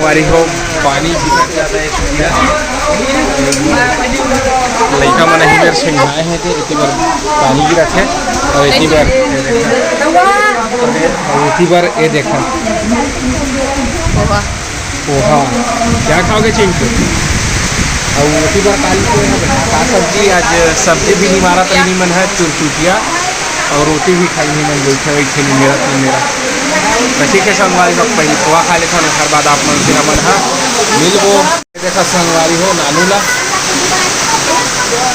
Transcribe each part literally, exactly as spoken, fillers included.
अरे हो, पानी गिरत जाता है, लइका मन ही मेर छेंगाए हे ते एती बर पानी गिरत हे। और एती बर, और एती बर ये देखा। पोहा। क्या खाओगे चिंटू? और एती बर काली को है बेटा, का सब्जी? आज सब्जी भी नहीं मारा, तो नहीं मन है चुरचुटिया। और रोटी भी खाई नहीं मन, बैठे बैठे नहीं मेरा, नहीं मेरा। तो ठीक है संगवारी, अब पहले पोहा खा लेथन, ओकर बाद आप मन से हमन ह मिलबो। देखा संगवारी हो, नानू ला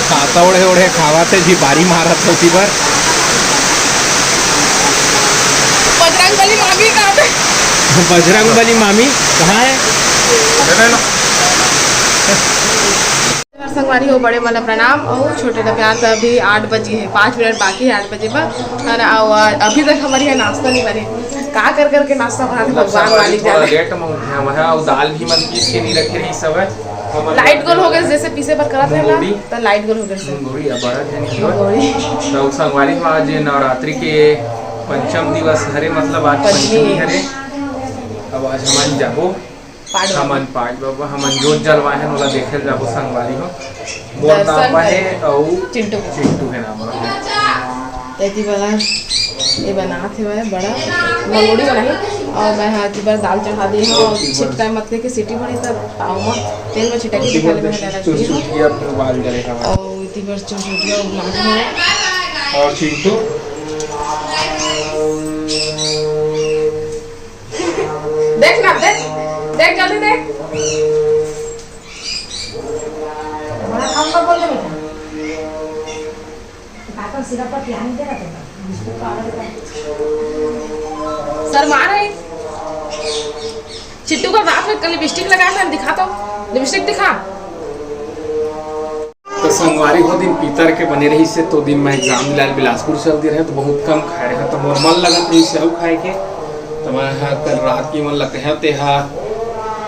खाता ओढ़े ओढ़े खावा थे जी, बारी मारत होती बर। बजरंग बली मामी कहाँ पे? बजरंग बली मामी कहाँ है? संगवारी हो, बड़े मन ला प्रणाम और छोटे ला प्यार। तो अभी आठ बजे है, पाँच मिनट बाकी है आठ बजे बर, है ना? और अभी तक हमारी यहाँ नाश्ता नहीं बने, का कर करके नाश्ता बना के भगवान मालिक जाने। लेट में उठे हम हैं, और दाल भी मन पीस के नहीं रखे रही सब है। लाइट गोल हो गए, जैसे पीसे पर करत है ना, तो लाइट गोल हो गए। मुंगोरी अब बड़ा जनी हो। मुंगोरी। तो संगवारी हो, आज नवरात्रि के पंचम दिवस हरे, मतलब आज पंचमी। पंचमी हरे। अब आज हमन जाबो पाट बाबा। हमन पाट बाबा, हमन जोत जलवाए हन, ओला देखे ल जाबो संगवारी हो। मोर दर्शन नाम हे करे। अउ चिंटू। चिंटू हे नाम हे। तेती वाला ये बनात हे बड़ा मंगोड़ी बनाही। और मैं हा एती बर दाल चढ़ा दे हूँ और छिटका मत करके सीटी भरी तब पाव में तेल में छिटक के निकाले में डाल दी हूँ। चुरचुटिया अपने उबाल करे हवा। और एती बर चुरचुटिया उबाल हूँ। और चिंटू देख ना, देख, देख, जल्दी देख। बड़ा कम का बोल दे बेटा। काका सिरप पर ध्यान दे रहा था, बिस्कुट का ऑर्डर कर। शर्मा रही। चिट्टू का रात में लिपस्टिक लगाया था, दिखा तो, लिपस्टिक दिखा। तो संगवारी हो, दिन पीतर के बने रहिस हे, तो दिन मैं एग्जाम दिलाल बिलासपुर चल दे रहे, तो बहुत कम खाए रहे, तो मोर मन लगत रहिस हे अउ खाए के। तो मैं हा कल रात के मन लगते हैं, ते हा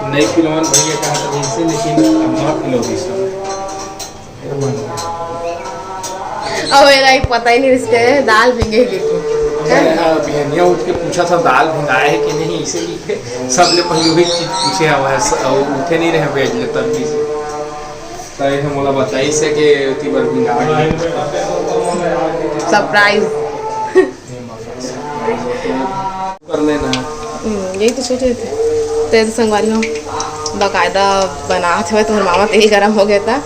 नहीं पिलवन भैया कहा था जैसे, लेकिन अम्मा पिलो भी सब। अब मेरा एक पता ही नहीं रिश्ते है, दाल भिंगे के। मैं हा बिहनिया उठ के पूछा था दाल भिंगाए है कि नहीं, इसीलिए सबले पहले वही चीज पूछे हवा है, स-, अउ उठे नहीं रहे बेड ले तब भी। त एहे मोला बताइस हे के ओती बर भी आ गे। सरप्राइज। कर लेना। हम्म, यही तो सोचे थे। तेरे तो संगवारी हो, बाकायदा बनात हवे, तुम्हारे मामा तेल गरम हो गया था,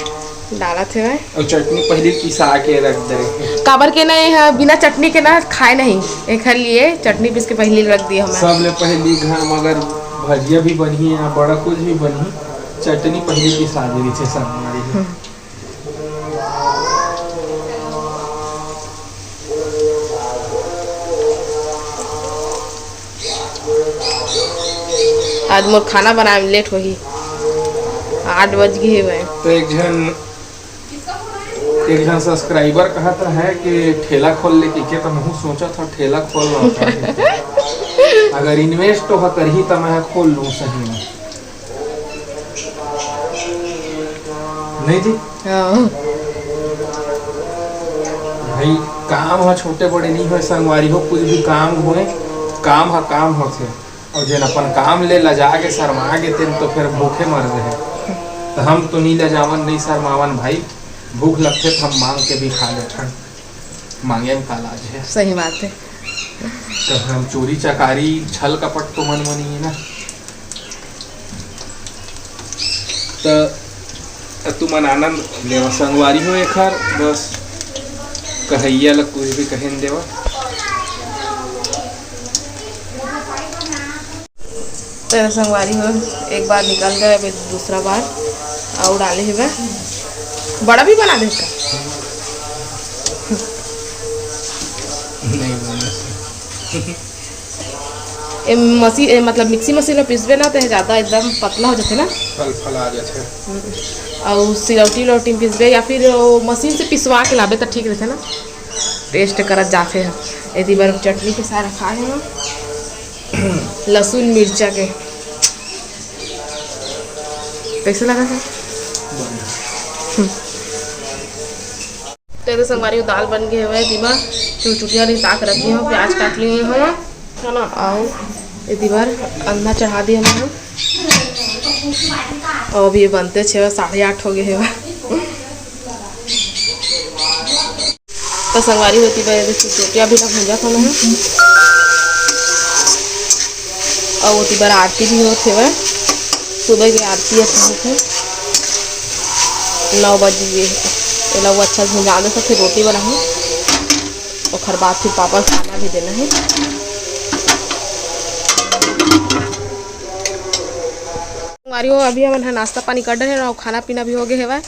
डालत हवे। अउ चटनी पहली पिसा के रख दे। काबर के ना, ये ह बिना चटनी के ना खाए नहीं, एखर लिए चटनी पीस के पहली रख दिया हमें। सबले पहली घर में अगर भजिया भी बनही या बड़ा कुछ भी बनही, चटनी पहिली पिसा दे रहिथे संगवारी हो। हम्म। आज मोर खाना बनाए में लेट होही, आठ बज गे हे भाई। तो एक झन एक झन सब्सक्राइबर कहत रहे कि ठेला खोल ले कहिके, त महू सोचत हव ठेला खोल लव का। अगर इन्वेस्ट तो ह करही त मैं खोल लूँ सही में। नहीं जी? हाँ। भाई, काम ह छोटे बड़े नहीं होय संगवारी हो, कुछ भी काम होय, काम ह काम होथे। अउ जेन अपन काम ले लजा के शर्मा गे तेन तो फिर भूखे मर रहे। तो हम तो नहीं लजावन, नहीं शर्मावन भाई, भूख लगथे तो हम मांग के भी खा लेथन। मांगे में का लाज है? सही बात है। तो हम चोरी चकारी छल कपट तो मन मनी है ना। तो तुमन आनंद लेवा संगवारी हो एखर, बस कढ़ैया ला कुछ भी कहे न देवा। तेरे संगवारी हो, एक बार निकल गए, अभी दूसरा बार अउ डाले हेबे। बड़ा भी बना दे का? नहीं बना। ए मसी-, ए मतलब मिक्सी मशीन में पीसबे ना, तो ये ज़्यादा एकदम पतला हो जाथे ना। फल फल आ जाथे। हम्म। अउ सिलौटी उलौटी में पीसबे या फिर वो मशीन से पिसवा के लाबे, तो ठीक रहथे ना। टेस्ट करत जाथे ह। एती बर चटनी पिसा रखा है ना, लहसुन मिर्चा के। कैसे लगा है? बढ़िया। हम्म। तो ये तो संगवारी, दाल बन गए हुए, एती बर चुरचुटिया नहीं ताक रखी हूँ, प्याज काट लिए हूँ, है ना, अउ एती बर अंडा चढ़ा दिए हमें हम। अउ अभी ये बनते छेवा, साढ़े आठ हो गए हेवा। तो संगवारी होती बा, ये देखिए, रोटियां भी ना भूंजा खाना है। अउ ओती बर आरती भी होत हेवय। सुबह के आरती अब होत हे। नौ बज गे हे। एला वो अच्छा से भुंजा देथव, फिर रोटी बनाहूँ। ओखर बाद फिर पापा ल खाना भी देना हे। संगवारी हो, अभी हमन ह नाश्ता पानी कर डरे हन अउ खाना पीना भी हो गे हेवय।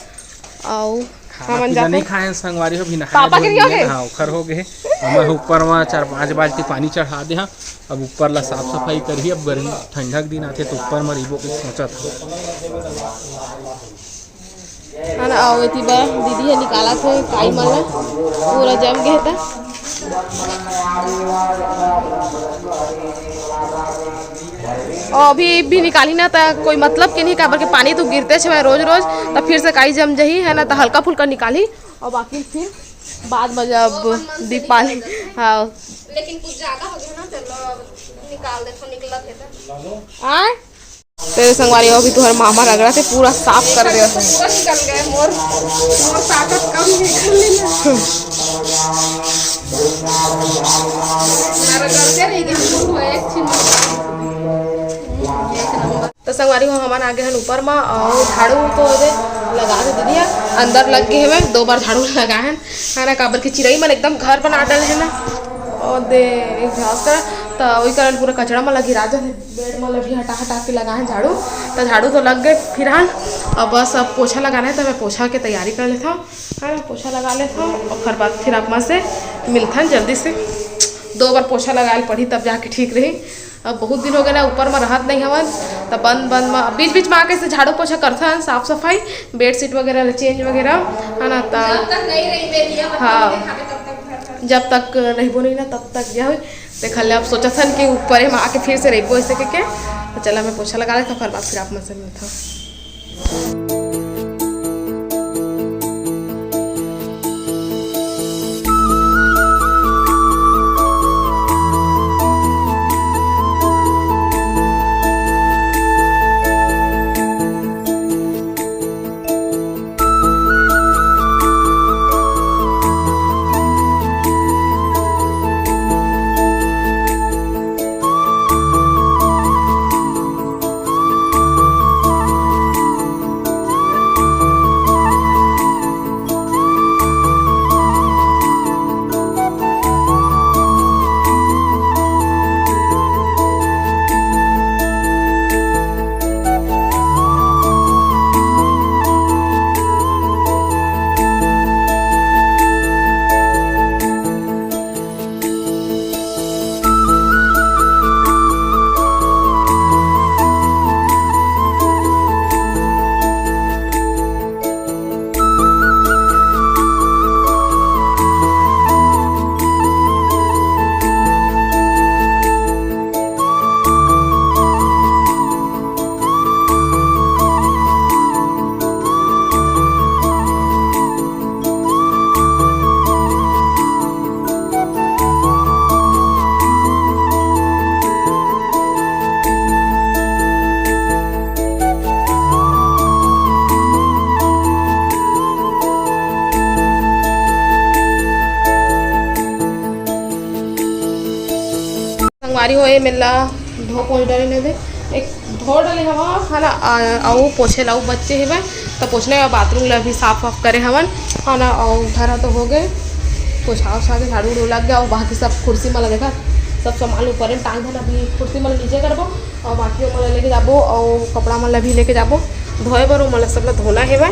अउ खाना हमन पीना जाथन। नहीं खाए हन संगवारी हो, अभी नहाए पापा के धोए नहीं हो मिले गे? ना, हाँ, ओखर हो गे हे। हमर ऊपर म चार पांच बाल्टी पानी चढ़ा दे हन। अब ऊपर ला साफ सफाई करही। अब गर्मी ठंडा के दिन आथे तो ऊपर म रहिबो के सोचत हन। है ना, अउ एती बर दीदी ह निकालत हे काई मन ला, पूरा जम गे हे त। अउ अभी भी निकाली ना, त कोई मतलब के नहीं, काबर के पानी तो गिरते छे रोज रोज, त फिर से काई जम जही, है ना, त हल्का फुल्का निकाली, अउ बाकी फिर बाद में जब दीपावली, हाँ। लेकिन कुछ ज्यादा हो गया ना, चलो अब निकाल दे, तो निकलत है तो। आय? तेरे संगवारी हो, अभी तुहर मामा रगड़ा थे, पूरा साफ कर दे। पूरा निकल गए, मोर, मोर ताकत कम निकल लेना। ना रगड़ते रह गए, हम लोग एक छिन। तो संगवारी हो, हमन आ गे हन ऊपर मा, अउ झाड़ू तो ओदे लगा दे दीदी ह, अंदर लग गे हवे, दो बार झाड़ू लगा हन, है ना, काबर के चिरई मन एकदम घर बना डल है ना, और दे एक घास का, तो वही कारण पूरा कचरा मन ला गिरा दे, बेड मन ला भी हटा हटा के लगा हन झाड़ू। तो झाड़ू तो लग गए फिलहाल, अब बस अब पोछा लगाना है, तो मैं पोछा के तैयारी कर लेता हूँ, है ना, पोछा लगा लेता हूँ, और ओकर बाद फिर आप मन से मिलथन जल्दी से। दो बार पोछा लगाए ल पड़ी, तब जाके ठीक रही। अब बहुत दिन हो गए ना, ऊपर में रहत नहीं हवन, त बंद बंद में बीच बीच में आके से झाड़ू पोछा करथन, साफ सफाई, बेडशीट वगैरह चेंज वगैरह, है ना? त जब तक नहीं रही बेटिया, बच्चा हाँ। नहीं खाते, तब तक घर का। जब तक रहबो नहीं ना, तब तक यह होई। देख ले, अब सोचत हन कि ऊपर में आके फिर से रहबो ऐसे के, के। तो चला, मैं पोछा लगा लेता हूँ, ओकर बाद फिर आप मन से मिलता हूँ। संगवारी हो, ए मेला धो पोंछ डाले ने दे, एक धो डाले हवा, है ना, आ, अउ पोछे ला अउ बच्चे हेवय, त पोछने का बाथरूम ला भी साफ वाफ करे हवन, है ना, अउ घर ह तो हो गए, पोछा उछा के झाड़ू उड़ू लग गया, अउ बाकी सब कुर्सी मन ला देखा, सब सामान ऊपर में टांग देना, अभी कुर्सी मन ला नीचे करबो, अउ बाकी ओमन ला लेके जाबो, अउ कपड़ा मन ला भी लेके जाबो धोए बर, ओमन ला सब ला धोना हेवय।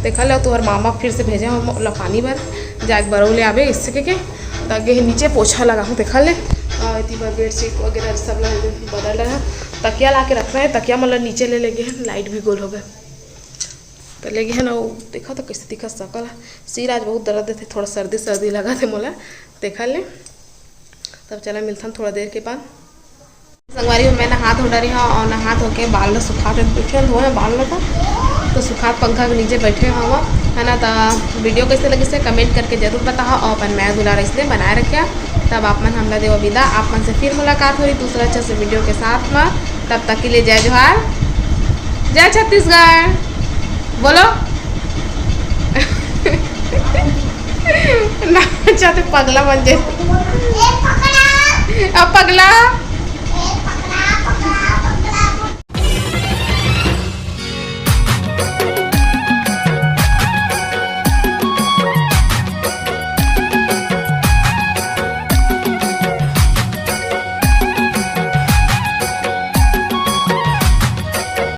देखा ले, तुहर मामा फिर से भेजे हम ओला पानी बर, जाके बरऊ ले आबे, इससे के, के। त गे हे नीचे पोछा लगाहूँ, देखा ले। अ, एती बर बेडशीट वगैरह सब ला बदल रहा। तकिया ला के रखना है, तकिया मन ला नीचे ले, ले गे हे, लाइट भी गोल हो गए। त ले गे हे ना, वो देखा तो कैसे दिखा सकल है। सिर आज बहुत दर्द देथे, थोड़ा सर्दी, सर्दी लगा थे मोला, देखा ले। तब चला मिलथन थोड़ा देर के बाद। संगवारी हो, मैं नहा धो डरे हव और नहा धो के बाल ला सुखा के बैठे हन, धोए बाल ला था, तो सुखात पंखा के नीचे बैठे हव, है ना। तो वीडियो कैसे लगिस हे कमेंट करके जरूर बताओ और अपन मया दुलार इसने बनाए रखिया। तब आप मन हमला देवा विदा, आप मन से फिर मुलाकात होही दूसरा अच्छा से वीडियो के साथ में। तब तक के लिए जय जोहार। जय छत्तीसगढ़ बोलो। ना चाहते पगला बन जाए। अब पगला